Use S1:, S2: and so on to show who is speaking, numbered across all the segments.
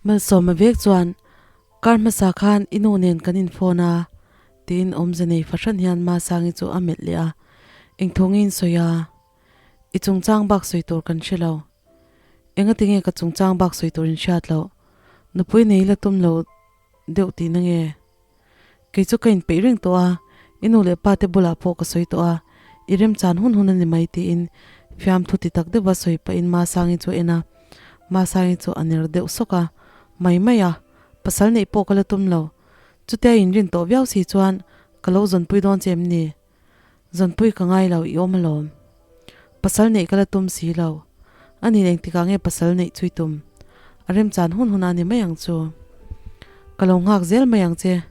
S1: Malsawma vek chuan, Kar hmasa khan i nu nen kan in phone a, tiin awmze nei fahran hian Masangi chu a melh leh a, Engthawngin sawi a, i chungchang bak sawi tur kan hre lo. Engatinge ka chungchang bak sawi tur in hriat loh? Nupui nei la tum lo deuh tihna nge? Kei chu ka inpeih reng tawh a, i nu leh pa te bulah pawh ka sawi tawh a, i remchan hun hun a ni mai tiin fiamthu ti tak deuha sawi pahin Masangi chu a en a, Masangi chu a ner deuh sawk a, Mai mai a, pasal neih pawh ka la tum lo, chutia inrin tawh viau si chuan ka lo zawnpui dawn che em ni? Zawnpui ka ngai lo, i awm alawm. Pasal neih ka la tum si lo. A nin engtikah nge pasal neih chu i tum? A remchan hun hunah a ni mai ang chu. Ka lo nghak zel mai ang che.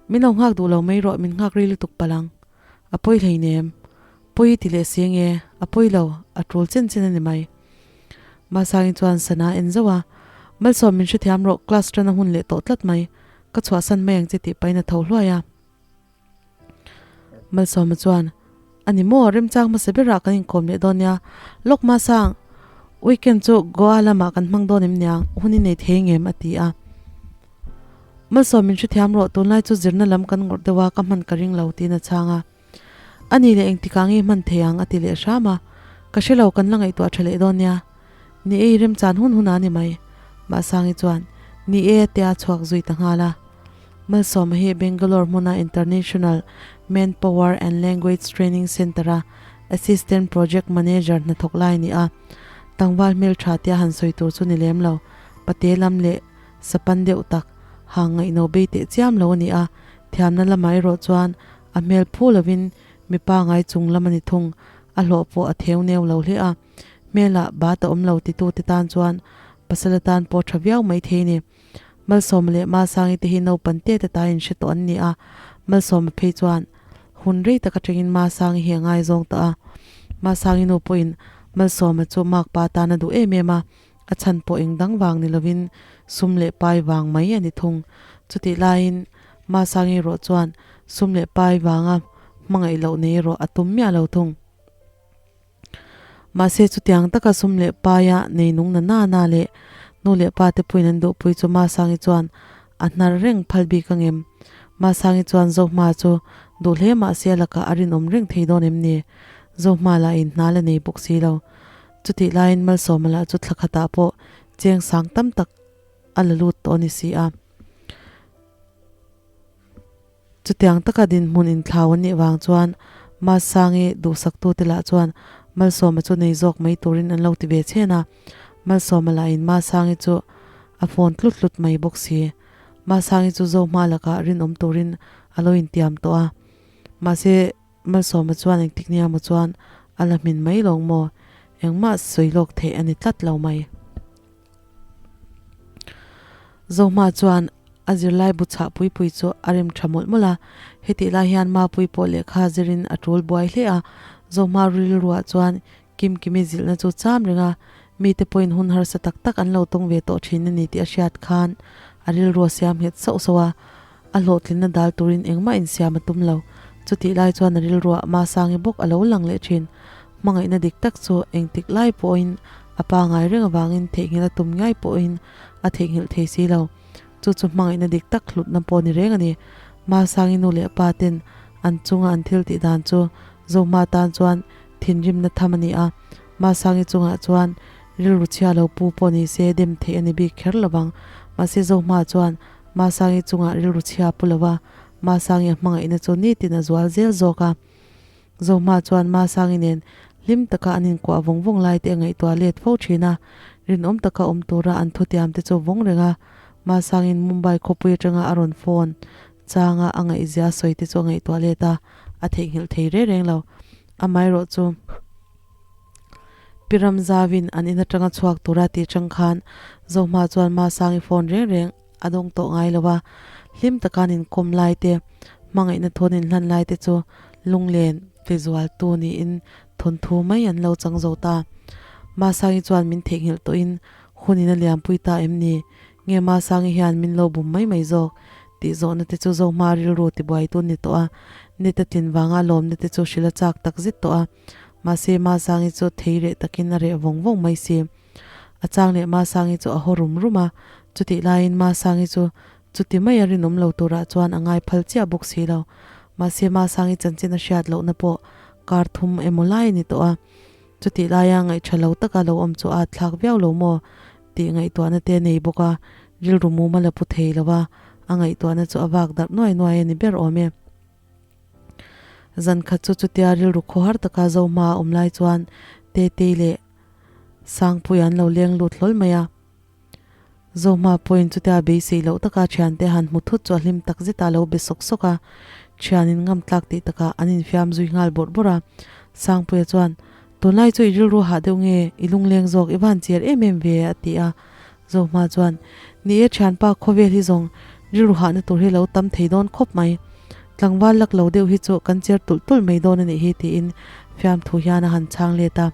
S1: Min lo nghak duh lo mai rawh, min nghak rei lutuk palh ang. A pawi hleinem. Pawi i ti leh si nge? A pawi lo, a tul chen chen a ni mai. Masangin chuan sana en zauh a, Malsawm min hrethiam rawh, class tan a hun leh tawh tlat mai. Ka chhuahsan mai ang che tih pahin a tho hluai a. Malsawma chuan, A ni maw, remchang hmasa berah kan inkawm leh dawn nia. Lawk Masang, weekend chu Goa lamah kan hmang dawn em niang, hun i nei thei ngem? a ti a. Malsawm min hrethiam rawh, tunlai chu zirna lam kan ngawrh deuh a, ka hman ka ring lo, tiin a chhang a. A ni leh engtikah nge hman thei ang? a ti leh hram a. Ka hre lo, kan la ngaihtuah tha leh dawn nia. Ni e, i remchan hun hunah a ni mai. Mahsangi chuan, Ni e, tia chhuak zui ta nghal a. Malsawma hi Bangalore hmuna International Manpower and Language Training Centre-a Assistant Project Manager hnathawk lai a ni a. Tlangval hmeltha tia han sawi tur chu ni lem lo, pate lam leh sapan deuh tak, hang ngaihno bei teh chiam lo a ni a. Thiamna lamah erawh chuan a hmel phu lovin mipa ngai chung lam a ni thung, a hlawh pawh a theu neu lo hle a. Hmelah bat a awm lo titute tan chuan pasal atan pawh tha viau mai thei a ni. Malsawma leh Masangi te hi naupang te te ta inhre tawh an ni a, Malsawma phei chuan hun rei tak atangin Masangi hi a ngaizawng tawh a. Masangi nu pawhin Malsawma chu makpa atan a duh em em a, a chhan pawh eng dang vang ni lovin sum leh pai vang mai a ni thung. Chutih laiin Masangi erawh chuan sum leh pai vanga hmangaih loh nei erawh a tum miah lo thung. Mahse chutiang taka sum leh paia nei nung na na na leh nu leh pa te puiin an duhpui chu Masangi chuan a hnar reng phal bik angem? Masangi chuan Zohma chu duh hle mahse a lakah a rinawm reng thei dawn em ni? Zohma lah in hna la nei bawk si lo. Chutih laiin Malsawma lah chu thla khatah pawh cheng sang tam tak a la lut tawh a ni si a. Chutiang taka dinhmun inthlau an nih vang chuan Masangi duhsaktute lah chuan Malsawma chu nei zawk mai turin an lo ti ve chhen a, Malsawma lahin Masangi chu a phone tlut tlut mai bawk si. Masangi chu Zohma lakah rinawm turin a lo intiam tawh a, mahse Malsawma chuan engtik nia maw chuan a la hmin mai lawng maw? Engmah sawi lawk theih a ni tlat lo mai. Zohma chuan a zirlai bu chhah pui pui chu a rem tha mawlh mawlh a, hetih lai hian Mapui pawh lehkha zirin a tul buai hle a, Zohma rilruah chuan Kimkimi zilhna chu cham reng a, mite pawhin hun harsa tak tak an lo tawng ve tawh thin a ni tih a hriat khan a rilru a siam nghet sauh sauh a, a hlawhtlinna dal turin engmah insiam a tum lo. Chutih lai chuan a rilruah Masangi bawk a lo lang leh thin. Hmangaihna dik tak chu engtik lai pawhin a pangai reng avangin theihnghilh a tum ngai pawhin a theihnghilh thei si lo. Chu chu hmangaihna dik tak hlutna pawh ni reng a ni. Masangi nu leh pa ten an chunga an thil tih dan chu Zohma tan chuan thinrimna tham a ni a. Masangi chungah chuan rilru chhia lo pu pawh ni se dem theih a ni bik kher lovang. Mahse Zohma chuan Masangi chungah rilru chhia pu lova Masangi a hmangaihna chu nitin a zual zel zawk a. Zohma chuan Masangi nen hlim taka an inkuah vawng vawng lai te a ngaihtuah let fo thin a, rinawm taka awm tura an thutiam te chu vawng reng a. Masangi'n Mumbai khawpui atanga a rawn phone changa a ngaihzia sawi te chu a ngaihtuah let a, a theihnghilh thei reng reng lo. Amaherawh chu. Pi Ramzavin an in atanga chhuak tura tih chang khan Zohma chuan Masangi phone reng reng a dawng tawh ngai lo a, hlim taka an inkawm lai te, hmangaihna thawn inhlan lai te chu lunglen tizualtu niin thawnthu mai an lo chang zo ta. Masangi chuan min theihnghilh tawhin hun in a liampui ta em ni? Nge Masangi hian min lo bum mai mai zawk? tih zawhna te chu Zohma rilru tibuaitu ni tawh a, nita tlin vanga lawmna te chu hrilh a chak takzet tawh a. Mahse, Masangi chu thei reh takin a reh vawng vawng mai si. A chang leh Masangi chu a haw rum rum a. Chutih laiin Masangi chu chuti maia rinawm lo turah chuan a ngai phal chiah bawk si lo. Mahse Masangi chanchin a hriat lohna pawh kar thum emaw lai a ni tawh a. Chutih laia ngaihṭha lo taka lo awm chu a thlak viau lo maw tih ngaihtuahna te a nei bawk a, rilru mum a la pu thei lo a, a ngaihtuahna chu a vak darh nuai nuai a ni ber awm e. Zan khat chu chutia rilru khawhar taka Zohma a awm lai chuan Tetei leh Sangpuia an lo leng lut hlawl mai a. Zohma pawhin chutia beisei loh taka thiante han hmu thut chu a hlim tak zet a lo be sawk sawk a, thianin ngam tlak tih takah an infiam zui nghal bawrh bawrh a. Sangpuia chuan, Tunlai chu i rilru hah deuh nge, i lungleng zawk i van chiar em em ve a ti a. Zohma chuan, Ni e thianpa khawvel hi zawng rilru hahna tur hi lo tam thei dawn khawp mai. Tlangval lak lo deuh hi chu kan chiar tulh tulh mai dawn a nih hi tiin fiamthu hian a han chhang let a.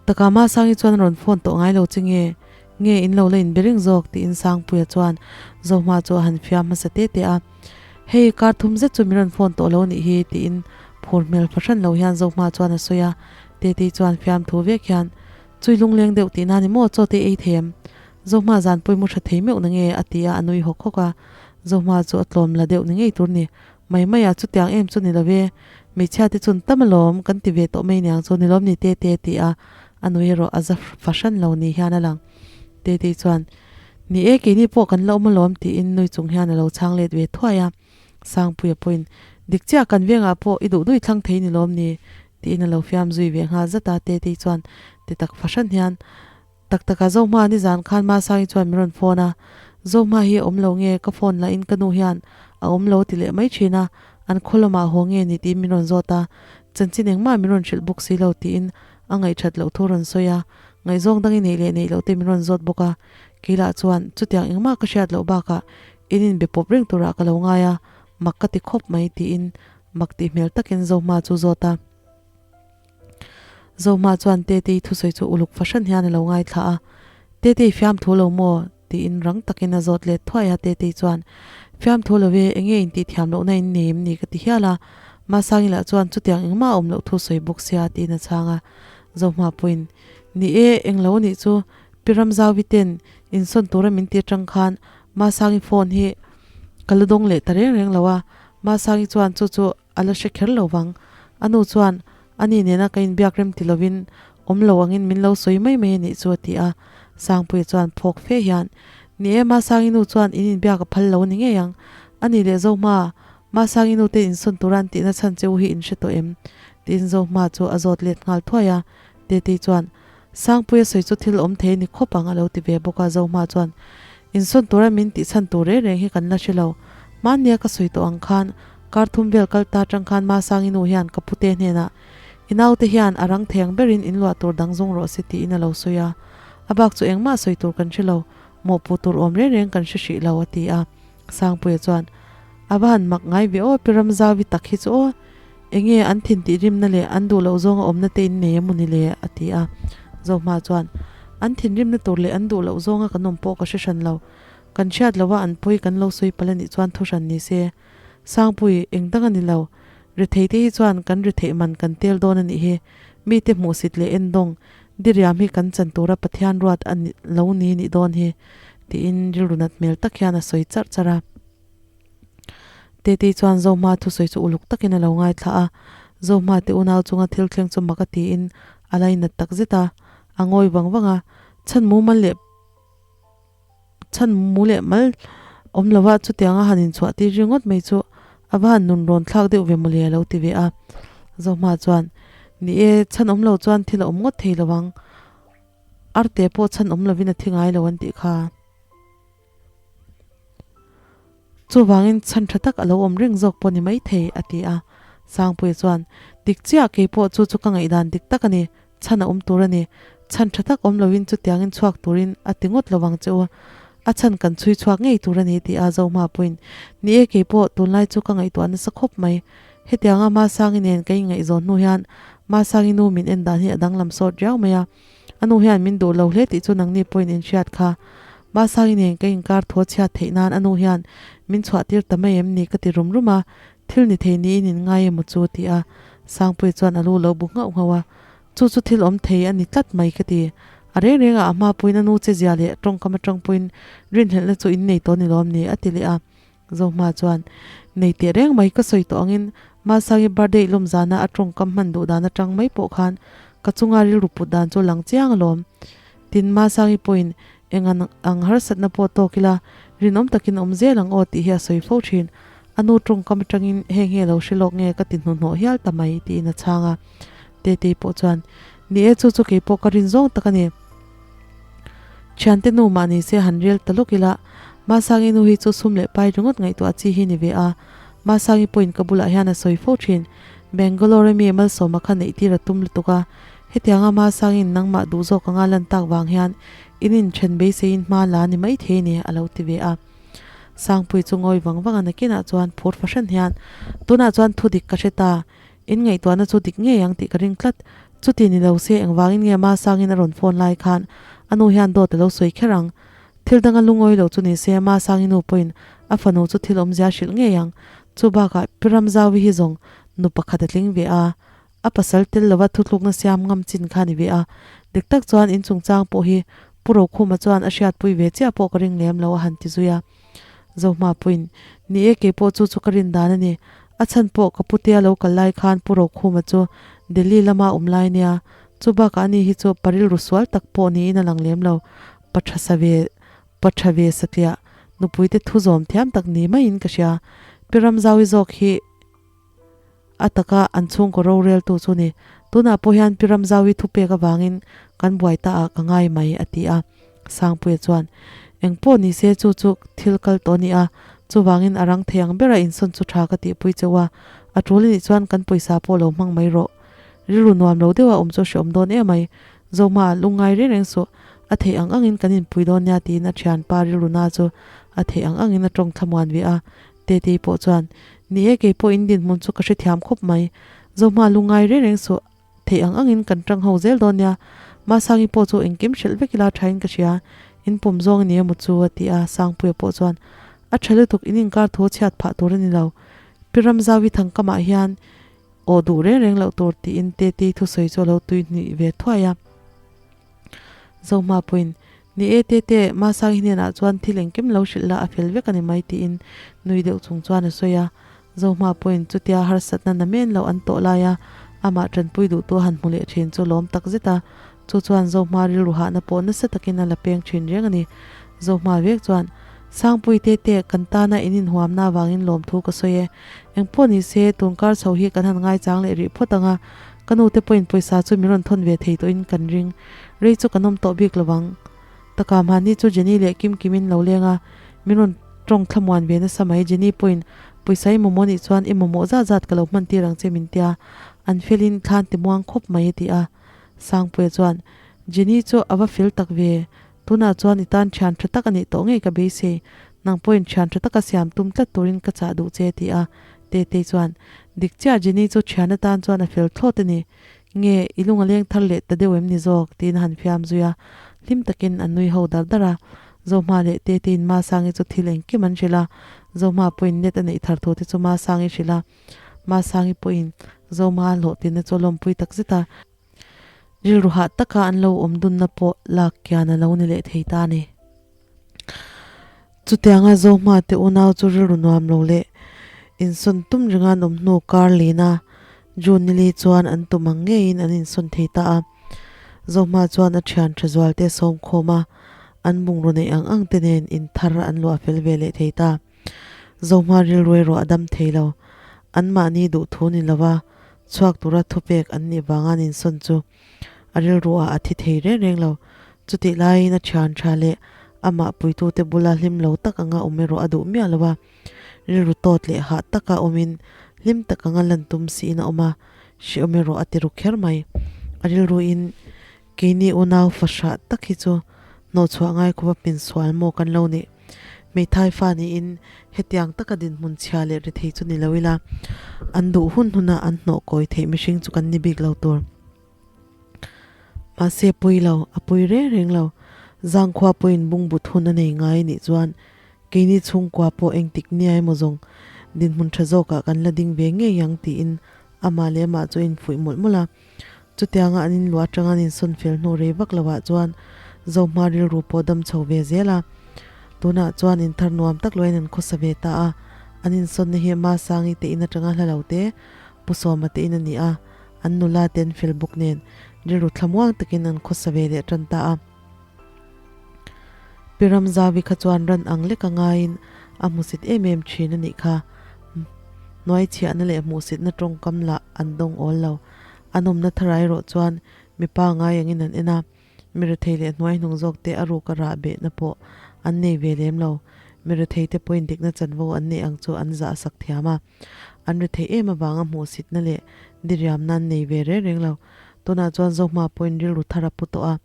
S1: Taka Masangi chuan a rawn phone tawh ngai lo che nge, nge in lo la inbe reng zawk tiin Sangpuia chuan Zohma chu a han fiam hmasa te te a. Hei kar thum zet chu min rawn phone tawh lo nih hi tiin phur hmel fahran lo hian Zohma chuan a sawi a. Tetei chuan fiam thu vek hian, Chui lungleng deuh tihna ni maw chaw te ei thei em? Zohma zan pawimawh tha thei meuh na nge? a ti a, a nui hawk hawk a. Zohma chu a tlawm la deuh ni ngei tur ni. Mai mai a, chutiang em chu ni lo e, hmeichhia te chun tam alawm kan ti ve tawh mai niang chu nilawm ni te te ti a, a nui erawh a za fahran lo ni hian a lang. Tetei chuan, Ni e, keini pawh kan la awm alawm tiin nui chung hian a lo chhang let ve thuai a. Sangpuia pawhin, Dik chiah kan vengah pawh i duh duih thlang thei nilawm ni tiin a lo fiam zui ve nghal zat a. Tetei chuan ti tak fahran hian, Tak taka Zohma nizan khan Masangi chuan min rawn phone a, Zohma hi a awm lo nge ka phone lahin ka nu hian a awm lo ti leh mai thin a, an khaw lamah haw nge ni tiin min rawn zawt a, chanchin engmah min rawn hrilh bawk si lo tiin a ngaihthat loh thu rawn sawi a, ngaihzawng dang i neih leh neih loh te min rawn zawt bawk a, keilah chuan chutiang engmah ka hriat loh bakah in inbe pawp reng turah ka lo ngai a, mak ka ti khawp mai tiin mak tih hmel takin Zohma chu zawt a. Zohma chuan Tetei thusawi chu uluk fahran hian a lo ngaithla a, Tetei fiamthu lo maw? tiin rang takin a zawt let thuai a, Tetei chuan, Fiamthu lo e, enge intih thiam lohna in nei em ni ka ti hial a, Masangi lah chuan chutiang engmah a awm loh thu sawi bawk sia tiin a chhang a, Zohma pawhin, Ni e, englo anih chu, Pi Ramzauvi ten insawn tura min ti atang khan Masangi phone hi ka la dawng leh ta reng reng lo a, Masangi chuan chu chu A la hre kher lo vang. A nu chuan, A ni nena ka inbiak rem ti lovin awm lo angin min lo sawi mai mai a nih chu a ti a. Sangpuia chuan phawk fe hian, Ni e, Masangi nu chuan in inbiak a phal lo a ni ngei ang. A ni leh Zohma, Masangi nu te insawn tura an tihna chhan che u hi in hre tawh em? Tiin Zohma chu a zawt let nghal thuai a. Tetei chuan, Sangpuia sawi chu thil awm thei a ni khawp ang a lo ti ve bawk a, Zohma chuan, Insawn tura min tih chhan tur reng reng hi kan la hre lo. Hmannia ka sawi tawh ang khan, kar thum vel kal ta tang khan Masangi nu hian ka pute hnenah, I naute hian a rang theng berin in luah tur dang zawng rawh se tiin a lo sawi a. A bak chu engmah sawi tur kan hre lo, mawhpuh tur awm reng reng kan hre hrih lo a ti a. Sangpuia chuan, A va han mak ngai ve aw, Pi Ramzauvi tak hi chu aw. Enge an thin tih rimna leh an duh loh zawnga awmna te in nei emaw ni le? a ti a. Zohma chuan, An thinrimna tur leh an duh loh zawnga kan awm pawh ka hre hran lo. Kan hriat loha an pawi kan lo sawi palh a nih chuan thu hran ni se. Sangpui, eng dang a ni lo. Rethei te hi chuan kan retheih man kan tel dawn a nih hi. Mite hmuhsit leh endawng diriam hi kan chan tura Pathian ruat a lo ni nih dawn hi, tiin rilru nat hmel tak hian a sawi charh charh a. Tetei chuan Zohma thusawi chu uluk takin a lo ngaithla a, Zohma te unau chunga thil thleng chu mak a tiin a lainat tak zet a, a ngawi vang vang a, chhan mu mal leh chhan mu leh mal awm lova chutianga han inchhuah tir ringawt mai chu a va han nun rawn thlak deuh ve mawle a lo ti ve a. Zohma chuan, Ni e, chhan awm lo chuan thil a awm ngawt thei lo ang, arte pawh chhan awm lovin a thi ngai lo an tih kha. Chuvangin chhan tha tak a lo awm reng zawk pawh ni maithei, a ti a. Sangpuia chuan, Dik chiah, kei pawh chu chu ka ngaihdan dik tak a ni, chhan a awm tur a ni. Chhan tha tak awm lovin chutiangin chhuak turin a ti ngawt lovang che u. A chhan kan chhui chhuak ngei tur a ni, ti a Zohma pawhin, Ni e, kei pawh tunlai chu ka ngaihtuah nasa khawp mai. Hetianga Masangi nen ka inngaihzawn hnu hian Masangi nu min en dan hi a danglam sawt riau mai a. A nu hian min duh lo hle tih chu nangni pawhin in hriat kha. Masangi nen ka inkar thaw chhiat theih nan a nu hian min chhuah tir ta mai em ni ka ti rum rum a, thil ni thei niin in ngai emaw chu ti a. Sangpuii chuan a lu lo bu nghauh nghauh a, Chu chu thil awm thei a ni tlat mai ka ti. A reng rengah a hma pawhin a nu che zia leh tawngkam atang pawhin rinhlelhna chu in nei tawh ni lawm ni a ti leh a. Zohma chuan, Nei teh reng mai ka sawi tawh angin Masangi birthday lawm zana a tawngkam hman duh dan atang mai pawh khan ka chunga rilru put dan chu lang chiang alawm. Tin, Masangi pawhin eng ang harsatna pawh tawk ila rinawm takin awm zel ang aw tih hi a sawi fo thin. A nu tawngkam atangin heng hi a lo hre lawk nge ka ti hnuhnawh hial ta mai tiin a chhang a. Tetei pawh chuan, Ni e, chu chu kei pawh ka rin zawng tak a ni. Thiante nu mah ni se han rel ta lawk ila, Masangi nu hi chu sum leh pai ringawt ngaihtuah chi hi ni ve a. Masangi pawhin ka bulah hian a sawi fo thin. Bangalore mi Malsawma kha neih tir a tum lutuk a. Hetianga Masangi'n nangmah duh zawk anga lan tak vang hian in inthen beiseiin hma la ni maithei a ni, a lo ti ve a. Sangpui chu ngawi vang vang a nakinah chuan phur fahran hian, Tunah chuan thu dik ka hre ta. In ngaihtuahna chu dik ngei ang tih ka ring tlat. Chuti ni lo se engvangin nge Masangin a rawn phone lai khan a nu hian dawt a lo sawi kher ang. Thil danga lungawi lo chu ni se Masangi nu pawhin a fanu chu thil awmzia hrilh ngei ang. Chu bakah Pi Ramzauvi hi zawng nu pakhat a tling ve a, a pasal tel lova thutlukna siam ngam chin kha ni ve a. Dik tak chuan in chungchang pawh hi Pu Rokhuma chuan a hriatpui ve chiah pawh ka ring lem lo a han ti zui a. Zohma pawhin, Ni e, keipawh chu chu ka rin dan a ni. A chhan pawh ka putea lo kal lai khan Pu Rokhuma chu Delhi lama awm lai nia. Chu bakah ani hi chu pa rilru sual tak pawh niin a lang lem lo. Pa tha sa ve, pa tha ve satliah, nupuite thu zawm thiam tak ni maiin ka hria. Pi Ramzaui zawk hi. A taka an chhungkaw roreltu chu ni. Tunah pawh hian Pi Ramzaui thupek avangin kan buai ta ah ka ngai mai, a ti a. Sangpuia chuan, Eng pawh ni se chu chu thil kal tawh a ni a, chuvangin a rang thei ang bera insawn chu tha ka tihpui cheu a, a tul i nih chuan kan pawisa pawh lo hmang mai rawh. Rilru nuam lo deuha awm chu hreawm dawn em mai. Zohma ah lungngai reng reng suh, a theih ang angin kan inpui dawn nia tiin a thianpa rilru na chu a theih ang angin a tawng thlamuan ve a. Tetei pawh chuan, Ni e, kei pawh in dinhmun chu ka hrethiam khawp mai. Zohma lungngai reng reng suh, theih ang angin kan tang ho zel dawn nia. Masangi pawh chu engkim hrilh vek ila thain ka hria, in pawm zawng a ni emaw chu, a ti a. Sangpuia pawh chuan, A tha lutuk, in inkar thu a chhiat phah tur a ni lo. Pi Ramzauvi thangkamah hian aw duh reng reng loh tur tiin Tetei thusawi chu a lo tui hnih ve thuai a. Zohma pawhin, Ni e Tete, Masangi hnenah chuan thil engkim lo hrilh la a fel vek a ni mai tiin nui deuh chung chuan a sawi a. Zohma pawhin chutia harsatna na men loh an tawh lai a, amah tanpui duhtu a han hmu leh thin chu lawm tak zet a. Chu chuan Zohma rilru hahna pawh nasa takin a la peng thin reng a ni. Zohma vek chuan, Sangpui Tete, kan tana in inhuamna avangin lawmthu ka sawi e. Engpawh ni se, tunkar chho hi kan han ngaichang leh rih phawt ang a, Ka nu te pawhin pawisa chu min rawn thawn ve thei tawhin kan ring. Rei chu kan awm tawh bik lo ang. Taka mahni chu Jenny leh Kim Kimin lo leng a, min rawn tawng thlamuan ve nasa mai. Jenny pawhin pawisa i mamawh nih chuan i mamawh zat zat ka lo hman tir ang che min tia, an felin thlan ti muang khawp mai a ti a. Sangpuia chuan, Jenny chu a va fel tak ve, tunah chuan i tan thian tha tak a nih tawh ngei ka beisei, nang pawhin thian tha taka siam tum tlat turin ka chah duh che a ti a. Tetei chuan, Dik chiah Jenny chu thian atan chuan a fel thlawt a ni. Nge, i lung a leng thar leh ta deuh em ni zawk? tiin a han fiam zui a. Hlim takin an nui ho dar dar a. Zohma leh Teteiin Masangi chu thil engkim an hrilh a. Zohma pawhin net a neih thar thu te chu Masangi hrilh a. Masangi pawhin Zohma a hlawhtinna chu a lawmpui tak zet a. Rilru hah taka an lo awm dunna pawh lak kian a lo ni leh thei ta a ni. Chutianga Zohma te unau chu rilru nuam lo leh insawn tum ringa an awm hnu kar lina June nili chuan an tum ang ngeiin an insawn thei ta a. Zohma chuan a thian tha zual te sawm khawm a, an bungraw neih ang ang te nen in thar an luah fel ve leh thei ta. Zohma rilru erawh a dam thei lo. Anmahni duhthu ni lova chhuak tura thupek an nih vanga an insawn chu a rilru ah a thi thei reng reng lo. Chutih laiin a thian tha leh amah puitute bula hlim lo tak anga awm erawh a duh miah lo a. Rilru tawt leh hah taka awmin hlim tak anga lan tum siin a awm a, hrehawm erawh a ti ru kher mai. A rilruin keini unau fahrah tak hi chu hnawhchhuah ngai khawpa pinsual maw kan lo nih? Hmeithai fa niin hetiang taka dinhmun chhia leh rethei chu ni lo ila, an duh hun huna an hnawh kawi theih mihring chu kan ni bik lo tur. Mahse pui lo, a pui reng reng lo. Zangkhua pawhin bungbut hun a nei ngai nih chuan keini chhungkua pawh engtik nia emaw zawng dinhmun tha zawkah kan la ding ve ngei ang tiin amah leh amah chu a infuih mawlh mawlh a. Chutianga an inluah atanga an insawn fel hnu rei vak loah chuan Zohma rilru pawh dam chho ve zel a. Tunah chuan inthar nuam tak loin an khawsa ve ta a. An insawnna hi Masangi te in atanga hla lo te, Pu Sawma te in a ni a. An nula te an fel bawk nen rilru thlamuang takin an khawsa ve leh tan ta a. Pi Ramzavi kha chuan ran ang lek a ngaiin a hmusit em em thin a nih kha. Hnuai chhiahna leh hmuhsitna tawngkam lah an dawng awl lo. A nawmna tharai erawh chuan mipa ngai angin an en a, mi rethei leh hnuai hnung zawk te a ruk a rah behna pawh an nei ve lem lo. Mi rethei te pawhin dikna chanvo an neih ang chu an zah sak thiam a. An rethei em avanga hmuhsitna leh diriamna an nei ve reng reng lo. Tunah chuan Zohma pawhin rilru thar a pu tawh a.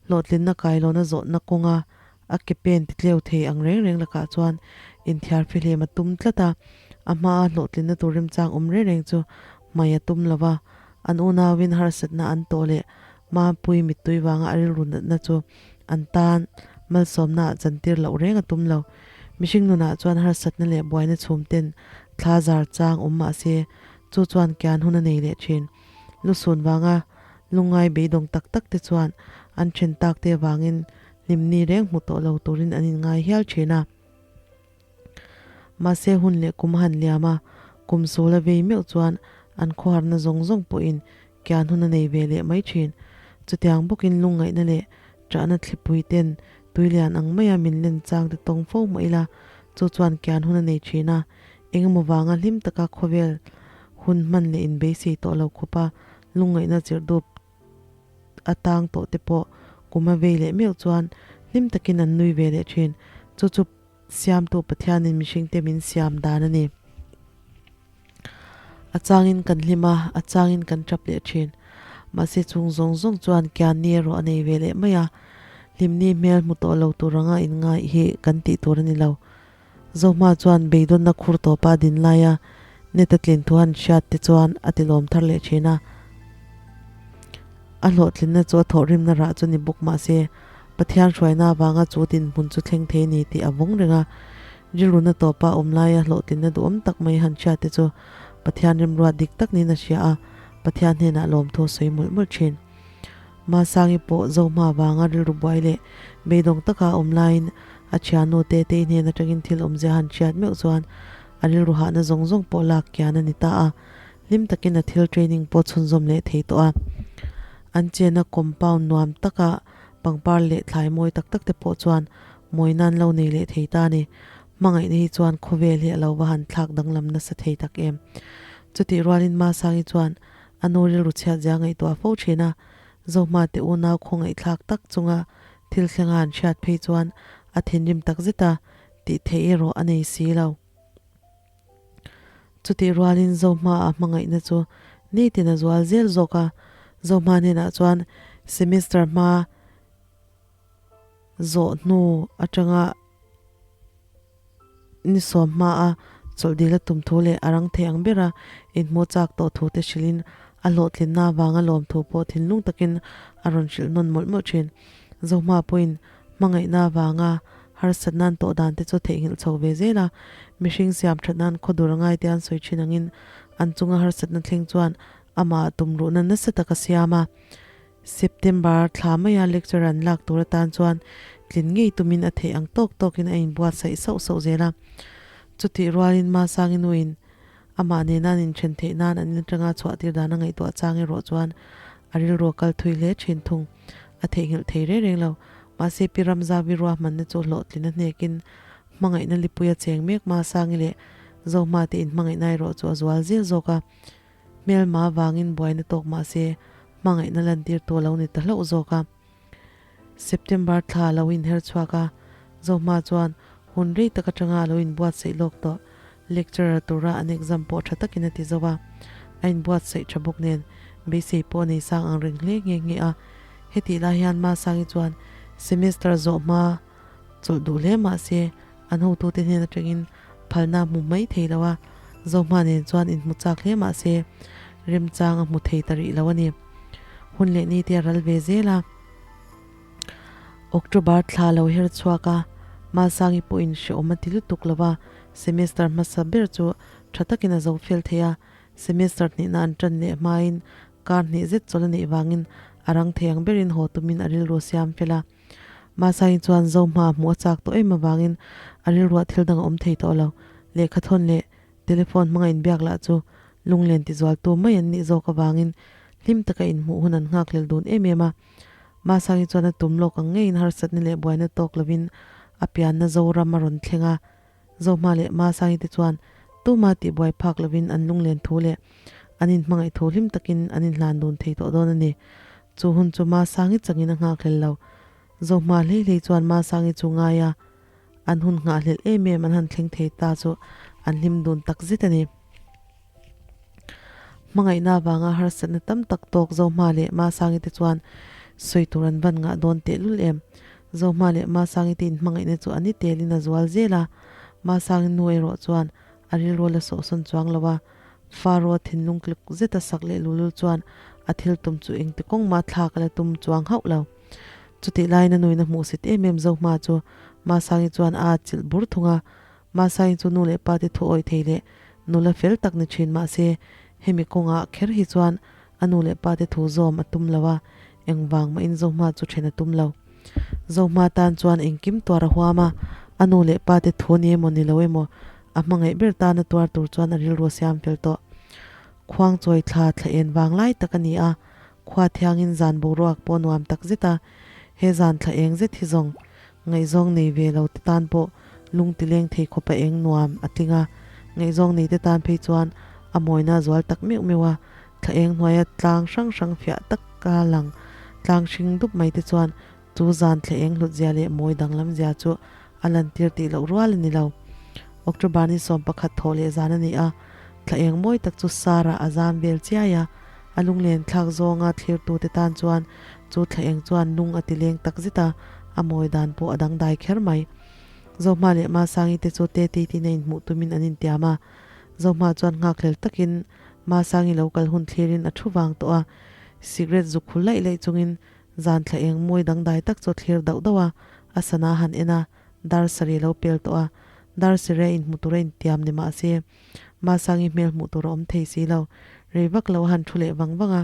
S1: Hlawhtlinna kailawna zawhna kawnga a ke pen ti tleu thei ang reng reng lakah chuan inthiar fihlim a tum tlat a, a hmaa hlawhtlinna tur remchang awm reng reng chu hmai a tum lo va. An unauin harsatna an tawh leh Mampui mittui vanga a rilru natna chu an tan malsawmna ah chantir loh reng a tum lo. Mihring nunah chuan harsatna leh buaina chhum ten thla zar chang awm mah se, chu chuan kian hun a nei leh thin. Lusun vanga lungngai beidawng tak tak te chuan an then tak te avangin hlimni reng hmu tawh lo turin an inngai hial thin a. Mahse hun leh kum a han liam a, kum sul a vei meuh chuan an khawharna zawng zawng pawhin kian hun a nei ve leh mai thin. Chutiang bawkin lungngaihna leh ṭahna thlipui ten tuilian ang maia min len chang te tawng fo mah ila chu chuan kian hun a nei thin a, Engemaw vanga hlim taka khawvel hun hman leh inbeisei tawh lo khawpa lungngaihna chirhdup a tang tawh te pawh kum a vei leh meuh chuan hlim takin an nui ve leh thin. Chu chu Siamtu Pathianin mihringte min siam dan a ni. A changin kan hlim a, a changin kan tap leh thin. Mahse chung zawng zawng chuan kian ni erawh a nei ve leh mai a. Hlimni hmel hmu tawh lo tur anga inngaih hi kan tih tur a ni lo. Zohma chuan beidawnna khur tawpa a din laia net a tlin thu han hriat te chuan a tilawm thar leh thin a. A hlawhtlinna chu a thawhrimna rah chu ni bawk mah se, Pathian hruaina avanga chu dinhmun chu thleng thei a ni tih a vawng reng a. Rilruna tawpa awm laia hlawhtlinna duhawm tak mai han hriat te chu Pathian remruat dik tak niin a hria a, Pathian hnenah lawmthu a sawi mawlh mawlh thin. Masangi pawh Zohma vanga rilru buai leh beidawng taka a awm laiin a thiannu Tetei hnen atangin thil awmzia han hriat meuh chuan a rilru hahna zawng zawng pawh lak kian a ni ta a, hlim takin a thil training pawh chhunzawm leh thei tawh a. An chenna compound nuam taka pangpar leh thlai mawi tak tak te pawh chuan mawina an lo nei leh thei ta a ni. Hmangaihna hi chuan khawvel hi a lo va han thlak danglam nasa thei tak em. Chutih rualin Masangi chuan A nu rilru chhiat zia ngaihtuah fo thin a, Zohma te unau khawngaihthlak tak chunga thil thlenga an hriat phei chuan a thinrim tak zet a, tih theih erawh a nei si lo. Chutih rualin Zohma a hmangaihna chu nitin a zual zel zawk a, Zohma hnenah chuan semester hma zawh hnu atanga Ni sawm hmaa chawlh dil a tum thu leh a rang thei ang bera inhmuh chak tawh thu te hrilhin a hlawhtlinna avanga lawmthu pawh thinlung takin a rawn hrilh nawn mawlh mawlh thin. Zohma pawhin hmangaihna avanga harsatna an tawh dan te chu theihnghilh chho ve zel a, mihring siam that nan khawdur a ngai te an sawi thin angin an chunga harsatna thleng chuan amah tumruhna nasa tak a siam a. September thla maia lecture an lak tur atan chuan tlin ngei tumin a theih ang tawk tawkin a inbuatsaih sauh sauh zel a. Chutih rualin Masangi nuin amah nena an inthen theih nan an in atanga chhuah tir dan a ngaihtuah chang erawh chuan a rilru a kal thui hle thin thung. A theihnghilh thei reng reng lo. Mahse Pi Ramzavi ruahmanna chu hlawhtlin a hnekin hmangaihna lipui a cheng mek Masangi leh Zohma te inhmangaihna erawh chu a zual zel zawk a. Hmelma vangin buaina tawk mah se hmangaihna lantirtu a lo ni ta hlauh zawk a. September thla a lo inher chhuak a, Zohma chuan hun rei tak atanga a lo inbuatsaih lawk tawh. Lecturer tura an exam pawh tha takin a ti zo a, a inbuatsaih tha bawk nen beisei pawh a nei sang ang reng hle nghe nghe a. Hetih lai hian Masangi chuan semester zawh hma chawlh duh hle mah se an hotute hnen atangin phalna a hmu mai thei lo a, Zohma nen chuan inhmu chak hle mah se remchang a hmu thei ta rih lo a ni. Hun leh ni te a ral ve zel a, October thla lo her chhuak a, Masangi pawhin hrehawm a ti lutuk lo va, semester hmasa ber chu tha takin a zo fel thei a, semester hnihna an tan leh hmain. Kar hnih zet chawlh a neih vangin a rang thei ang berin haw tumin a rilru a siam fel a. Mahsangin chuan Zohma hmuh a chak tawh em avangin a rilruah thil dang a awm thei tawh lo. Lehkha thawn leh telephone hmanga inbiak lah chu lunglen tizualtu mai an nih zawk avangin hlim taka inhmuh hun an nghakhlel dun em em a. Mahsangin chuan a tum lawk ang ngeiin harsatna leh buaina tawk lovin a pianna Zoram a rawn thleng a. Zohma leh Masangi te chuan tuma tihbuai phak lovin an lunglen thu leh an inhmangaih thu hlim takin an inhlan dun thei tawh dawn a ni. Chu hun chu Masangi changin a nghakhlel lo. Zohma hlei hlei chuan Masangi chu ngai a, an hun nghahhlelh em em an han thleng thei ta chu an hlim dun tak zet a ni. Hmangaihna avanga harsatna tam tak tawk Zohma leh Masangi te chuan sawi tur an van ngah dawn tehlul em. Zohma leh Masangi te inhmangaihna chu a ni telin a zual zel a, Masangi nu erawh chuan a rilru a la sawhsawn chuang lo a, Faro a thinlung tluk zeta sak leh lulul chuan a thil tum chu engti kawng mah thlak a la tum chuang hauh lo. Chutih laiin a nuin a hmuhsit em em Zohma chu Masangi chuan a atchilh bur thung a, Masangi chu nu leh pa te thu awih thei leh nula fel tak ni thin mahse hemi kawngah kher hi chuan A nu leh pa te thu zawm a tum lo a, engvang mahin Zohma chu then a tum lo. Zohma tan chuan engkim tuar a huam a, a nu leh pa te thu ni emaw ni lo emaw a hmangaih ber tana tuar tur chuan a rilru a siam fel tawh. Khuang chawi thla thla en vang lai tak a ni a, khua thiangin zan boruak pawh nuam tak zet a, he zan thla eng zet hi zawng Ngaihzawng nei ve lo te tan pawh lung ti leng thei khawpa eng nuam a tling a, ngaihzawng nei te tan phei chuan a mawina zual tak meuh meuh a, thla eng hnuaia tlang hrang hrang fiah taka lang tlang hring dup mai te chuan chu zan thla eng hlut zia leh mawi danglam zia chu a lantir tih loh rual a ni lo. October ni 11 thawh leh zan a ni a, thla eng mawi tak chu Sarah a zam vel chiai a, a lunglen thlak zawnga thlirtute tan chuan Chu thla eng chuan lung a ti leng tak zet a, a mawi dan pawh a dangdai kher mai. Zohma leh Masangi te chu Tete tina inhmuh tumin an intiam a. Zohma chuan nghakhlel takin Masangi lo kal hun thlirin a thu vang tawh a, cigarette zuk hul laih laih chungin zan thla eng mawi dangdai tak chu a thlir dauh dauh a, a sana han en a, dar sarih a lo pel tawh a, dar sarih a inhmu tura intiam ni mahse, Masangi hmel hmuh tur a awm thei si lo. Rei vak lo a han thu leh vang vang a,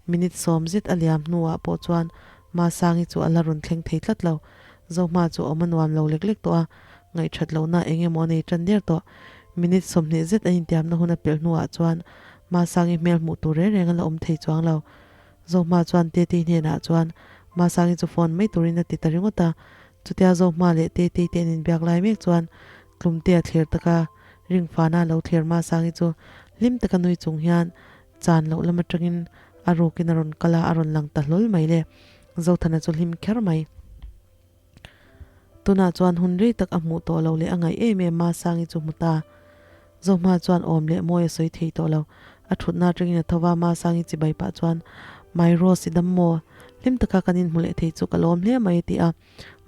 S1: minute 10 zet a liam hnuah pawh chuan Masangi chu a la rawn thleng thei tlat lo. Zohma chu a awm a nuam lo lek lek tawh a, ngaihthat lohna eng emaw a nei tan der tawh. Minute 20 zet a intiamna hun a pelh hnuah chuan Masangi hmel hmuh tur reng reng a la awm thei chuang lo. Zohma chuan Tetei hnenah chuan Masangi chu phone mai turin a ti ta ringawt a. Chutia Zohma leh Tetei te an inbiak lai mek chuan Tlumte a thlir tak a, ringfana a lo thlir Masangi chu hlim taka nui chung hian chan loh lam atangin a rukin a rawn kal a, a rawn lang ta hlawl mai le. Zothana chu hlim kher mai. Tunah chuan hun rei tak a hmuh tawh lo leh a ngaih em em Masangi chu hmu ta. Zohma chuan awm leh mawi a sawi thei tawh lo. A thutna atangin a tho va, Masangi chibai pah chuan, My Rose i dam maw? Hlim taka kan inhmu leh thei chu ka lawm hle mai a ti a.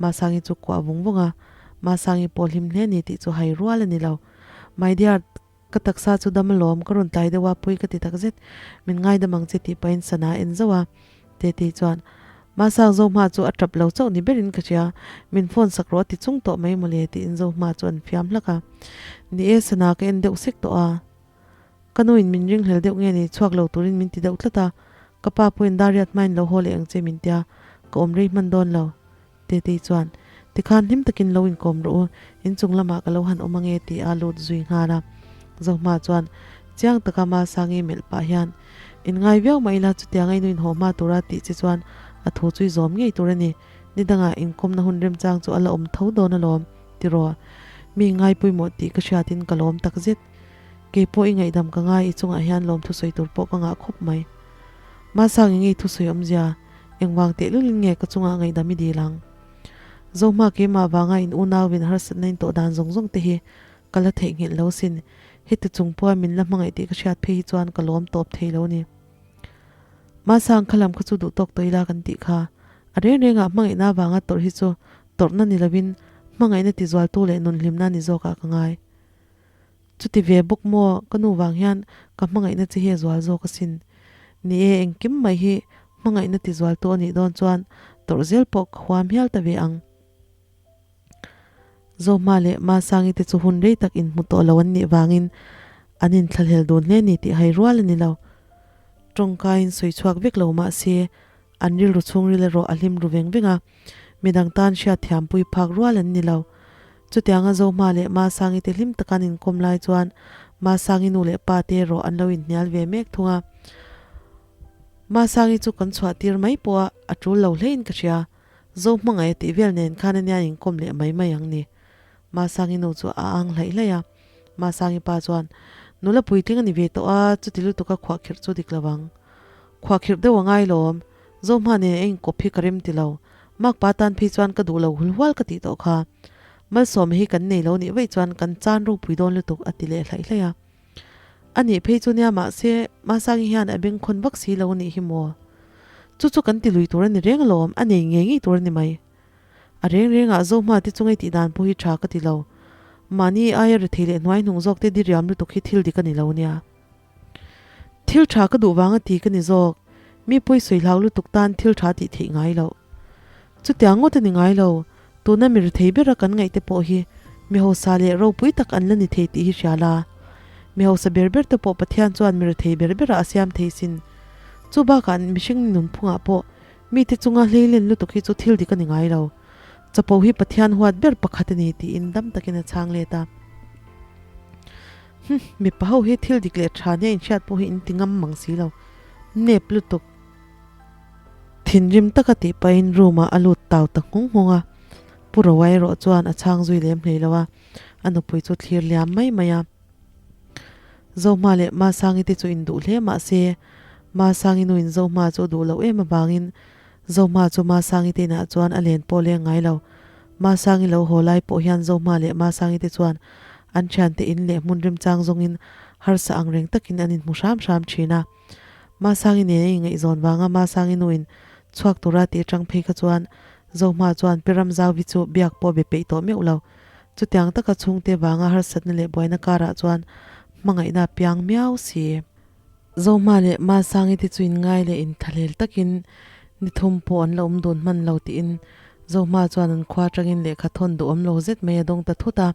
S1: Masangi chu kuah vung vung a, Masangi pawh hlim hle ni tih chu hai rual a ni lo. My dear, ka taksa chu dam alawm, ka rawn tlai deuh a, pui ka ti takzet, min ngaidam ang che tih pahin sana a en zauh a. Tete chuan, Masang Zohma chu a tap lo chauh ni berin ka hria, min phone sak rawh a ti chung tawh mai mawle tiin Zohma chu an fiam hlak a. Ni e, sana ka en deuh sek tawh a. Ka nuin min ringhlel deuh nge ni, chhuak lo turin min ti deuh tlat a, ka pa pawhin Dariat hmain lo haw leh ang che min tia, ka awm rei hman dawn lo. Tetei chuan, Tikhan hlim takin lo inkawm rawh u, inchung lamah ka lo han awm ange ti a lut zui nghal a. Zohma chuan chiang taka Masangi melh pah hian, Inngai viau mah ila chutianga i nuin haw hma tura tih che chuan a thu chu i zawm ngei tur a ni, ni dangah inkawmna hun remchang chu a la awm tho dawn alawm, tiraw? Mi ngaipawimawh tih ka hriatin ka lawm takzet. Kei pawh i ngaihdam ka ngai i chungah hian lawmthu sawi tur pawh ka ngah khawp mai. Mahsang eng nge i thusawi awmzia? Engvang tehlulin nge ka chungah ngaihdam i dil ang? Zohma keimah vanga in unauin harsatna in tawh dan zawng zawng te hi ka la theihnghilh lo sin. Heti chung pawha min la hmangaih tih ka hriat phei hi chuan ka lawm tawp thei lo ni. Mahsang kha lam kha chu duh tawk tawh ila kan tih kha. A reng rengah hmangaihna vanga tawrh hi chu tawrhna ni lovin hmangaihna tizualtu leh nunhlimna ni zawkah ka ngai. Chuti ve bawk maw, ka nu vang hian ka hmangaihna che hi a zual zawk asin. Ni e, engkim mai hi hmangaihna ti zual tu a nih dawn chuan tawrh zel pawh ka huam hial ta ve ang. Zohma leh Masangi te chu hun rei tak inhmu tawh lo an nih vangin an inthlahlel dun hle ni tih hai rual a ni lo. Tawngkaiin sawi chhuak vek lo mah se, an rilru chhungril erawh a hlim ru veng veng a, midang tan hriat thiampui phak rual an ni lo. Chutianga Zohma leh Masangi te hlim taka an inkawm lai chuan Masangi nu leh pa te erawh an lo inhnial ve mek thung a. Masangi chu kan chhuah tir mai pawh a, a tul lo hlein ka hria. Zohmangaih a tih vel nen khan ania an inkawm leh mai mai ang ni. Masangi nu chu a ang hlaih hlaih a. Masangi pa chuan, Nula puitling a ni ve tawh a, chuti lutuka khuahkhirh chu dik lo ang. Khuahkhirh deuh a ngai lawm. Zohma nen a inkawp hi ka rem ti lo. Makpa tan phei chuan ka duh lo hul hual ka tih tawh kha. Malsawma hi kan nei lo nih vaih chuan kan chan ropui dawn lutuk a ti leh hlaih hlaih a. A nih phei chu nia mahse Masangi hian a bengkhawn vak si lo anih hi maw. Chu chu kan ti lui tur a ni reng alawm, a nei ngei ngei tur a ni mai. A reng rengah Zohma te chunga i tih dan pawh hi tha ka ti lo. Mahni aia rethei leh hnuai hnung zawk te diriam lutuk hi thil dik a ni lo nia. Thil tha ka duh vanga ti ka ni zawk. Mi pawi sawi hlau lutuk tan thil tha tih theih ngai loh. Chutiang ngawt a ni ngai lo. Tuna mi rethei bera kan ngaih te pawh hi mi hausa leh ropui tak an la ni thei tih hi hria la. Mi hausa ber ber te pawh Pathian chuan mi rethei ber berah a siam thei sin. Chu bakah mihring nunphungah pawh mite chunga hleilen lutuk hi chu thil dik a ni ngai lo. Chapo hi Pathian huat ber pakhat a ni tiin dam takin a chhang let a. Hum, mipa ho hi thil dik leh tha nia inhriat pawh hi in ti ngam mang si lo. Nep lutuk. Thinrim taka tih pahin room ah a lut tau ta nghung nghung a. Pu Roa erawh chuan a chhang zui lem hlei lo a, a nupui chu thlir liam mai mai a. Zohma leh Masangi te chu induh hle mah se, Masangi nuin Zohma chu a duh loh em avangin Zohma chu Masangi te inah chuan a len pawh leng ngai lo. Masangi lo haw lai pawh hian Zohma leh Masangi te chuan an thiante in leh hmun remchang zawngin harsa ang reng takin an inhmu hram hram thin a. Masangi nen a inngaihzawn vanga Masangi nuin chhuak tura tih atang phei kha chuan Zohma chuan Pi Ramzauvi chu biak pawh be peih tawh meuh lo. Chutiang taka chhungte vanga harsatna leh buaina karah chuan hmangaihna a piang miau si. Zohma leh Masangi te chu inngai leh inthahlel takin ni thum pawh an la awm dun hman lo tiin Zohma chuan an khua atangin lehkha thawn duhawm lo zet mai a dawng ta thut a.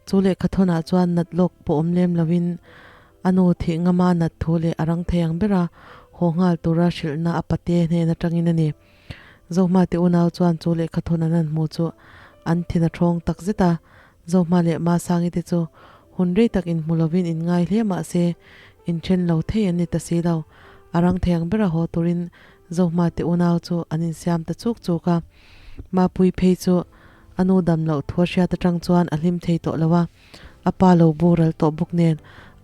S1: Chu lehkha thawnah chuan nat lawk pawh awm lem loin a nu thih ngama nat thu leh a rang thei ang bera haw nghal tura hrilhna a pate hnen atangin a ni. Zohma te unau chuan chu lehkha thawn an han hmu chu an thin a thawng tak zet a. Zohma leh Masangi te chu hun rei tak inhmu lovin inngai hle mah se inthen lo thei an ni ta si lo. A rang thei ang bera haw turin Zohma te unau chu an insiam ta chuk chuk a. Mapui phei chu a nu dam loh thu a hriat atang chuan a hlim thei tawh lo a, a pa lo boral tawh bawk nen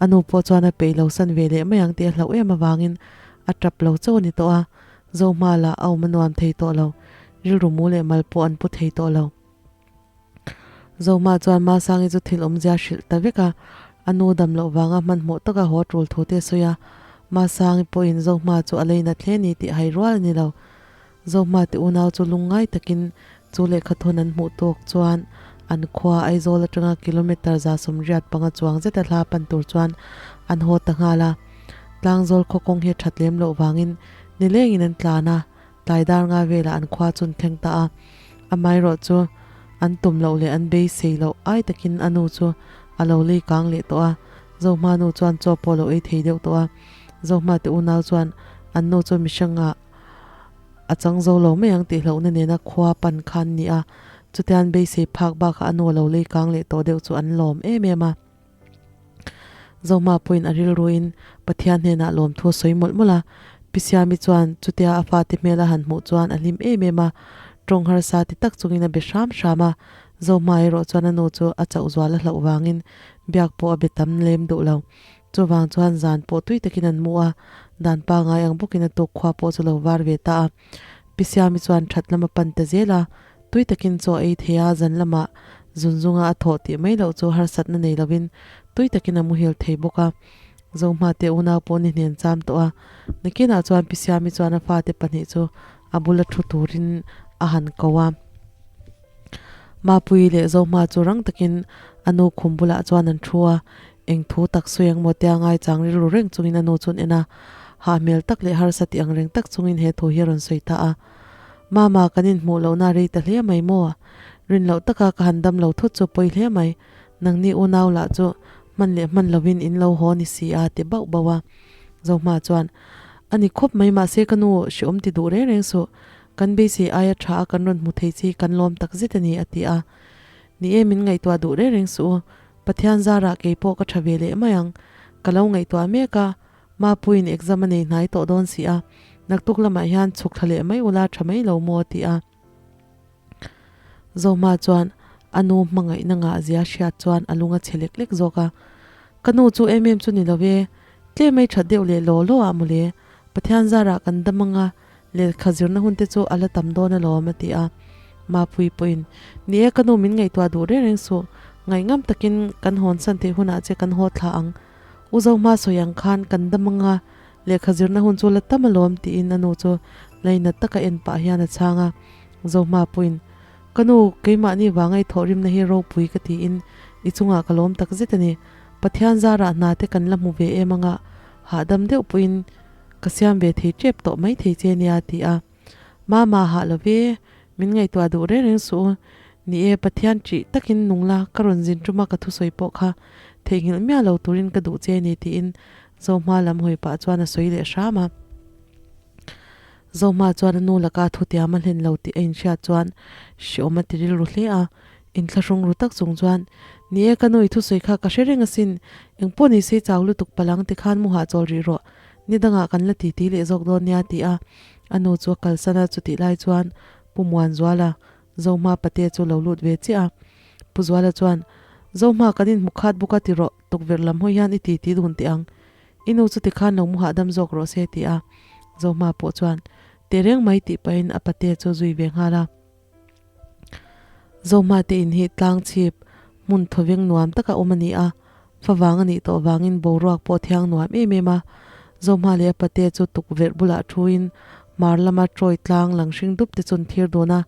S1: a nu pawh chuan a peih lo san ve leh mai ang tih a hlauh em avangin a tap lo chauh a ni tawh a. Zohma lah a awm a nuam thei tawh lo, rilru mu leh mal pawh an pu thei tawh lo. Zohma chuan Masangi chu thil awmzia hrilh ta vek a, a nu dam loh vanga hmanhmawh taka haw tul thu te a sawi a. Masangi pawhin Zohma chu a lei nat hle ni tih hai rual a ni lo. Zohma te unau chu lungngai takin chu lehkha thawn an hmuh tawk chuan an khua Aizawl atanga kilometre 185 chuang zeta hla pan tur chuan an haw ta nghal a. Tlangzawl khaw kawng hi a that lem loh vangin nilengin an tlan a. Tlai dar nga velah an khua chu an thleng ta a, amaherawh chu an tum loh leh an beisei loh ai takin a nu chu a lo lei kang leh tawh a, Zohma nu chuan chaw pawh a lo ei thei deuh tawh a, Zohma te unau chuan an nu chu mihringah a chang zo lo mai ang tih hlauhna nena khua pan kha an ni a, chutia an beisei phak bakah a nu a lo lei kang leh tawh deuh chu an lawm em em a. Zohma pawhin a rilruin Pathian hnenah lawmthu a sawi mawlh mawlh a. Pi Siami chuan chutia a fate hmel a han hmuh chuan a hlim em em a, tawng harsa ti tak chungin a be hram hram a. Zohma erawh chuan a nu chu a chauh zual a hlauh vangin biak pawh a be tam lem duh lo. Chuvang chuan zan pawh tui takin an mu a, dan pangai ang bawkin a tuk khua pawh chu lo var ve ta a. Pi Siami chuan that lam a pan ta zel a, Tui takin chaw ei thei a, zan lamah zunzunga a thawh tih mai loh chu harsatna nei lovin tui takin a muhil thei bawk a. Zohma te unau pawh ni hnen cham tawh a, nakinah chuan Pi Siami chuan a fate pahnih chu a bula thu turin a han ko a. Mapuii leh Zohma chu rang takin a nu khum bulah chuan an thu a, eng thu tak sawi ang maw tia ngaichang rilru reng chungin a nu chu an en a, hah hmel tak leh harsa tih ang reng tak chungin he thu hi a rawn sawi ta a. Mama, kan inhmuh lohna a rei ta hle mai maw? Rin loh taka ka han dam lo thut chu pawi hle mai. Nangni unau lah chu hman leh hman lovin in lo haw ni si a, ti bauh bauh a. Zohma chuan, A ni khawp mai mahse ka nu hreawm ti duh reng reng suh. Kan beisei aia tha a kan rawn hmu thei chi kan lawm tak zet a ni a ti a. Ni e min ngaihtuah duh reng reng suh u. Pathian zarah kei pawh ka tha ve leh mai ang. Ka lo ngaihtuah mek a, Mapuiin exam a nei hnai tawh dawn si a, naktuk lamah hian chhuk thla leh mai ula tha mai lo maw a ti a. Zohma chuan a nu hmangaihna ngah zia hriat chuan a lung a chhe lek lek zawk a, Ka nu chu em em chu ni lo e, tlem ei that deuh leh law law ah mawle, Pathian zarah kan dam anga lehkha zirna hun te chu a la tam dawn alawm a ti a. Mapui pawhin, Ni e ka nu min ngaihtuah duh reng reng suh, ngaihngam takin kan hawnsan theih hunah che kan haw thla ang. U Zohma sawi ang khan kan dam anga lehkha zirna hun chu la tam alawm tiin a nu chu lainat taka en pah hian a chhang a. Zohma pawhin, Ka nu, keimahni vanga i thawhrimna hi ropui ka tiin i chungah ka lawm tak zet a ni. Pathian zarah hna te kan la hmu ve em anga hahdam deuh pawhin ka siam ve thei tep tawh mai thei che nia a ti a. Mama hah lo ve, min ngaihtuah duh reng reng suh u. Ni e, Pathian ṭih takin nung la, ka rawn zin ṭuma ka thusawi pawh kha theihnghilh miah lo turin ka duh che ni tiin Zohma lam hawi pah chuan a sawi leh hram a. Zohma chuan a nu laka thutiam a hlen lo tih a inhriat chuan hreawm a ti rilru hle a, inthlahrung ru tak chung chuan, Ni e, ka nu i thusawi kha ka hre reng asin, engpawh ni sei chau lutuk palang tikhan mu hahchawl rih rawh, ni dangah kan la titi leh zawk dawn nia ti a, a nu chu a kalsan a, chutih lai chuan Pu Muanzuala, Zohma pate chu lo lut ve chiah a. Pu Zuala chuan, Zohma kan inhmu khat bawk a ti rawh, tukverh lam hawi hian i titi dun teh ang. I nu chu tikhan lo mu hahdam zawk rawh se ti a. Zohma pawh chuan, Teh reng mai tih pahin a pate chu zui ve nghal a. Zohma te in hi tlang chhip hmun thawveng nuam taka awm a ni a, favang a nih tawh vangin boruak pawh thiang nuam em em a. Zohma leh a pate chu tukverh bulah thuin hmar lama trawi tlang lang hring dup te chu an thlir dun a.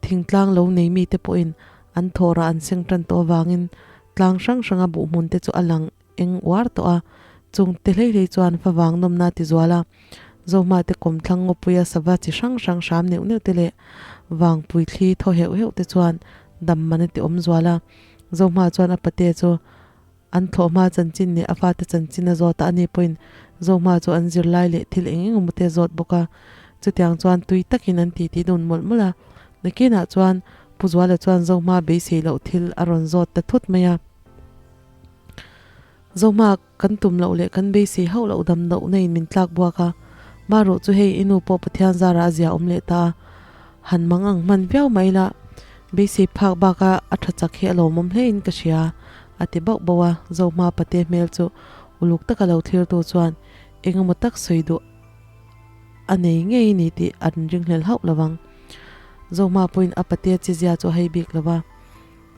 S1: Thingtlang lo nei mite pawhin an thawhrah an seng tan tawh avangin tlang hrang hranga buhhmun te chu a lang eng uar tawh a, chung te hlei hlei chuan favang nawmna a ti zual a. Zohma te kawmthlang ngawpuia sava chi hrang hrang hram neuh neuh te leh vangpui thli thaw heuh heuh te chuan dam man a ti awm zual a. Zohma chuan a pate chu an thlawhhma chanchin leh a fate chanchin a zawt a, ani pawhin Zohma chu an zirlai leh thil eng eng emaw te a zawt bawk a. Chutiang chuan tui takin an titi dun mawlh mawlh a. Nakinah chuan Pu Zuala chuan Zohma beisei loh thil a rawn zawt ta thut mai a. Zohma kan tum loh leh kan beisei hauh loh dam loh na in min tlak buak a, marawh chu hei i nu pawh Pathian zarah a zia awm leh ta a, han mang ang hman viau mai la, beisei phak bak a a tha chak hi a lawmawm hle in ka hria a ti bauh bauh a, Zohma pate hmel chu uluk taka lo thlir tu chuan eng emaw tak sawi duh a nei ngei ni tih an ringhlel hauh lo vang. Zohma pawhin a pate chizia chu a hei bik lo va.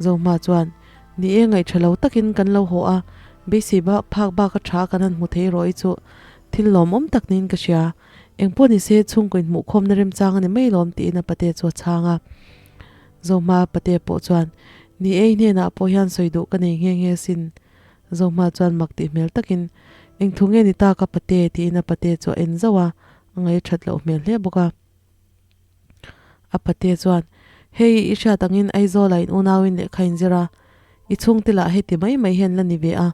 S1: Zohma chuan, Ni e, ngaihṭha lo takin kan lo haw a, beisei bak phak bak a ṭha kan han hmu thei rawh i chu thil lawmawm tak niin ka hria. Engpawh ni se, chhungkaw inhmuhkhawmna remchang a ni mai lawm tiin a pate chu a chhang a. Zohma pate pawh chuan, Ni e, i hnenah pawh hian sawi duh ka nei nghe nghe asin. Zohma chuan mak tih hmel takin, Engthu nge ni ta ka pate? tiin a pate chu a en zauh a, a ngaihṭhat loh hmel hle bawk a. A pate chuan, Hei, i hriat angin Aizawla in unauin lehkha in zir a, i chhungte lah heti mai mai hian la ni ve a,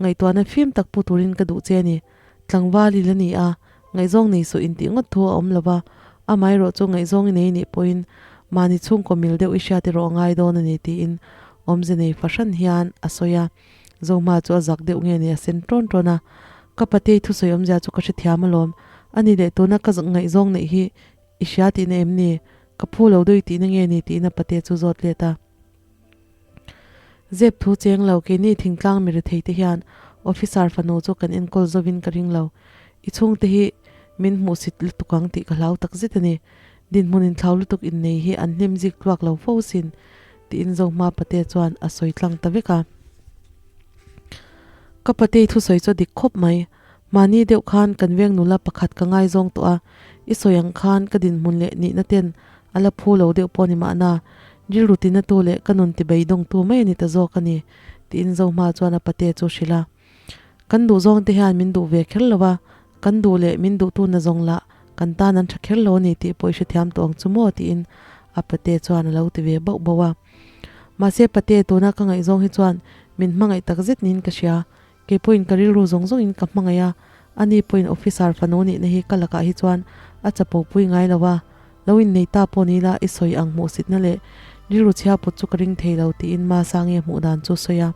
S1: ngaihtuahna fim tak pu turin ka duh che a ni. Tlangval i la ni a, ngaihzawng nei suh intih ngawt thu a awm lo va, amaherawh chu ngaihzawng i nei nih pawhin mahni chhungkaw mil deuh i hriat erawh a ngai dawn a ni tiin awmze nei fahran hian a sawi a. Zohma chu a zak deuh nge ni a sen tawn tawn a, Ka patei thusawi awmzia chu ka hrethiam alawm, ani leh tuna ka ngaihzawng neih hi i hria tihna em ni? Ka phu lo deuh i tihna nge ni? tiin a pate chu zawt let a. Zep thu cheng lo, keini thingtlang mi rethei te hian officer fanu chu kan enkawl zovin ka ring lo. I chhungte hi min hmuhsit lutuk ang tih ka hlau takzet a ni. Dinhmun inthlau lutuk innei hi an hlim zik tluak lo fo sin. Tiin Zohma pate chuan a sawi tlang ta vek a. Ka patei thusawi chu a dik khawp mai. Mahni deuh khan kan veng nula pakhat ka ngaizawng tawh a, i sawi ang khan ka dinhmun leh nihna ten a la phu lo deuh pawh ni mahna, rilru tina tu leh ka nun ti beidawngtu mai a ni ta zawk a ni, tiin Zohma chuan a pate chu hrilh a. Kan duhzawng te hian min duh ve kher lo a, kan duh leh min duhtu na zawng lah kan tan an tha kher lo a ni tih pawh i hrethiam tawh ang chu maw tiin a pate chuan a lo ti ve bauh bauh a. Mahse pate tuna ka ngaihzawng hi chuan min hmangaih tak zet niin ka hria. Kei pawhin ka rilru zawng zawngin ka hmangaih a, Ani pawhin officer fanu nihna hi ka lakah hi chuan a chapo pui ngai lo a, lo innei ta pawh ni ila i sawi ang hmuhsitna leh rilru chhia put chu ka ring thei lo tiin Masangi a hmuh dan chu sawi a.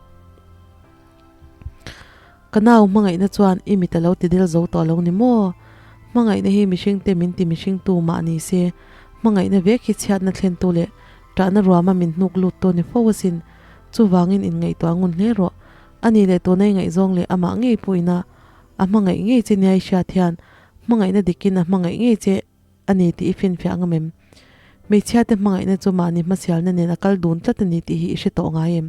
S1: Ka nau hmangaihna chuan i mit a lo ti del zo tawh lo ni maw? Hmangaihna hi mihringte min ti mihringtu mah ni se, hmangaihna vek hi chhiatna thlentu leh ṭahna ruama min hnuk luttu ni fo asin. Chuvangin inngaihtuah ngun hle rawh. Ani leh tuna i ngaihzawng leh amah ngei pawhin a a hmangaih ngei che nia i hriat hian hmangaihna dikin a hmangaih ngei che a ni tih i finfiah ngam em? Hmeichhiate hmangaihna chu mahni hmasialna nen a kal dun tlat a ni tih hi i hre tawh ngai em?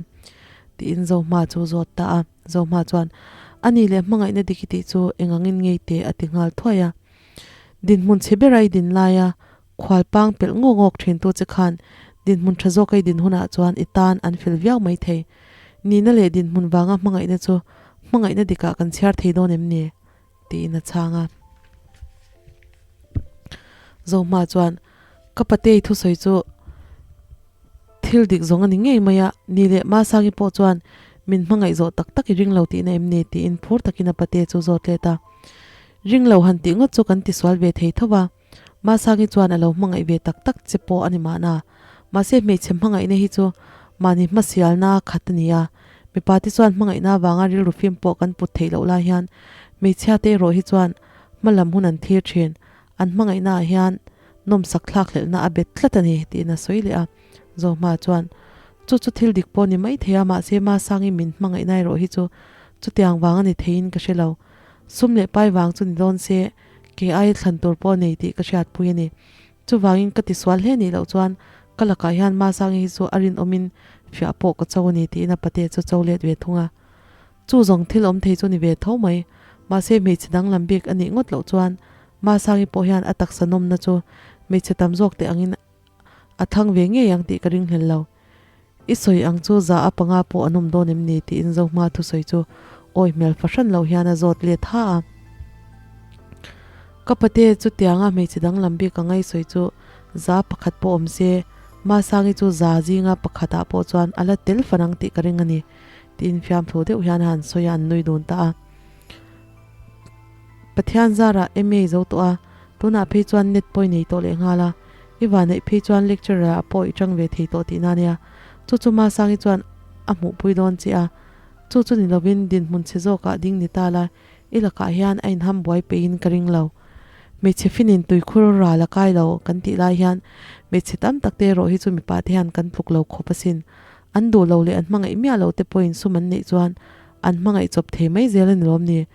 S1: Tiin Zohma chu zawt ta a. Zohma chuan, A ni leh hmangaihna dik i tih chu engangin ngei teh a ti nghal thuai a. Dinhmun chhe bera i din laia khual pang pelh ngawk ngawk thintu che khan dinhmun tha zawka i din hunah chuan i tan an fel viau mai thei. Nihna leh dinhmun vanga hmangaihna chu hmangaihna dikah kan chhiar thei dawn em ni? Tiin a chhang a. Zohma chuan, Ka patei thusawi chu thil dik zawng a ni ngei mai a, ni leh Masangi pawh chuan min hmangaih zawh tak tak i ring lo tihna em ni? tiin phur takin a pate chu zawt let a. Ring lo han tih ngawt chu kan tisual ve thei tho va, Masangi chuan a lo hmangaih ve tak tak che pawh a ni mahna. Mahse hmeichhe hmangaihna hi chu mahni hmasialna khat a ni a, mipa te chuan hmangaihna avanga rilru fim pawh kan put theih loh lai hian hmeichhia te erawh hi chuan hma lam hun an thlir thin. An hmangaihna ah hian nawmsak thlak hlelhna a bet tlat a ni tiin a sawi leh a. Zohma chuan, Chu chu thil dik pawh ni mai thei a, mahse Masangi min hmangaihna erawh hi chu chutiang vang a ni theiin ka hre lo. Sum leh pai vang chu ni dawn se Kei aia thlan tur pawh nei tih ka hriatpui a ni. Chuvangin ka tisual hle nih loh chuan ka lakah hian Masangi hi chu a rinawmin fiah pawh ka cho a ni tiin a pate chu cho let ve thung a. Chu zawng thil awm thei chu ni ve tho mai. Mahse hmeichhe danglam bik a nih ngawt loh chuan Masangi pawh hian a taksa nawmna chu hmeichhe tam zawk teh angin a thlang ve ngei ang tih ka ringhlel lo. I sawi ang chu za a panga pawh an awm dawn em ni? tiin Zohma thusawi chu awi hmel fahran lo hian a zawt let ha a. Ka pate chutianga hmeichhe danglam bik a ngaihsawi chu za pakhat pawh awm se, Masangi chu za zinga pakhatah pawh chuan a la tel fan ang tih ka ring a ni, tiin fiamthu deuh hian a han sawi a, an nui dun ta a. Pathian zarah MA zo tawh a, tunah phei chuan net pawh i nei tawh leh nghal a, i vanneih phei chuan lecturer ah pawh i tang ve thei tawh tihna ania. Chu chu Masangi chuan a hmuhpui dawn che a, chu chu ni lovin dinhmun chhe zawkah ding ni ta la, i lakah hian a inham buai peihin ka ring lo. Hmeichhe finin tuikhur ral a kai lo kan tih lai hian hmeichhe tam tak te erawh hi chu mipa te hian kan tluk lo khawp asin. An duh lo leh an hmangaih miah lo te pawhin sum an neih chuan an hmangaih chawp thei mai zel a ni lawm ni?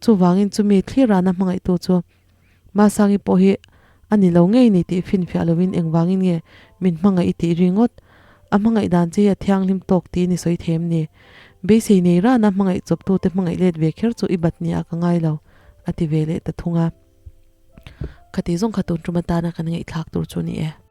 S1: Chuvangin chumi thlir rana hmangaihtu chu Masangi pawh hi a ni lo ngei ni tih finfiah lovin engvangin nge min hmangaih i tih ringawt? A hmangaih dan che hi a thianghlim tawk tiin i sawi thei em ni? Beisei nei rana hmangaih chawptute hmangaih let ve kher chu i bat nia ka ngai lo, a ti ve leh ta thung a. Khati zawng kha tun tum atana kan ngaihthlak tur chu ni e.